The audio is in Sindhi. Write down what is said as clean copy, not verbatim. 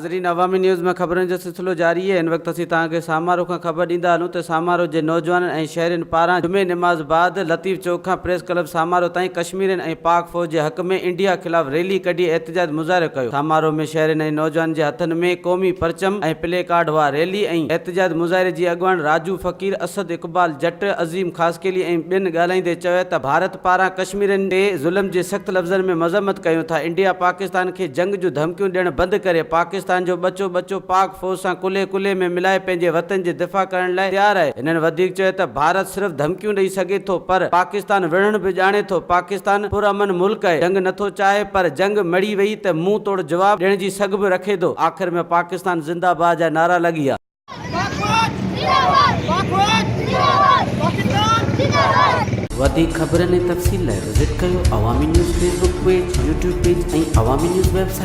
ناظرين عوامي نيوز ۾ خبرن جو سلسلو جاري آهي هن وقت اسين توهان کي سامارو کان خبر ڏيندا هلون ته سامارو جي نوجوانن ۽ شهرين پاران جمعي نماز بعد لطيف چوڪ کان پريس ڪلب سامارو تائين ڪشميرين ۽ پاڪ فوج جي حق ۾ انڊيا خلاف ريلي ڪڍي احتجاج مظاهرو ڪيو سامارو ۾ شهرين ۽ نوجوانن جي هٿن ۾ قومي پرچم ۽ پلي ڪارڊ هئا ريلي ۽ احتجاج مظاهري جي اڳواڻ راجو فقير اسد اقبال جٽ عظيم خاصخيلي ۽ ٻين ڳالهائيندي چيو ته ڀارت پاران ڪشميرين تي ظلم جي سخت لفظن ۾ مذمت ڪيون ٿا، انڊيا پاڪستان کي جنگ جون ڌمڪيون ڏيڻ بند ڪري، پاڪستان جو ٻچو ٻچو پاڪ فوج سان ڪلهي ڪلهي ۾ ملائي پنهنجي وطن جي دفاع ڪرڻ لاء تيار آهي، هنن وڌيڪ چيو ته ڀارت صرف ڌمڪيون ڏئي سگهي ٿو پر پاڪستان وڙهڻ به ڄاڻي ٿو، پاڪستان پرامن ملڪ آهي، جنگ نٿو چاهي پر جنگ مڙهي وئي ته منهن توڙ جواب ڏيڻ جي سگهه به رکي ٿو، آخر ۾ پاڪستان زنده باد جا نعرا لڳي ويا. وڌيڪ خبرن ۽ تفصيل لاء وزٽ ڪيو Awami news Facebook page, YouTube page ۽ Awami news website.